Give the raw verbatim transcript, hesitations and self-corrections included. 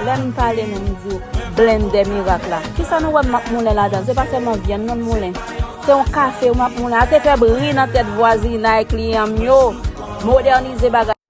Lè m pale nou, m di w blendè mirak la. Kisa nou wè m ap moulen ladan? Se pa sèlman vyann non m moulen. Se yon kafe m ap moulen. A te fè bri nan tèt vwazinay kliyan m yo. Modènize bagay.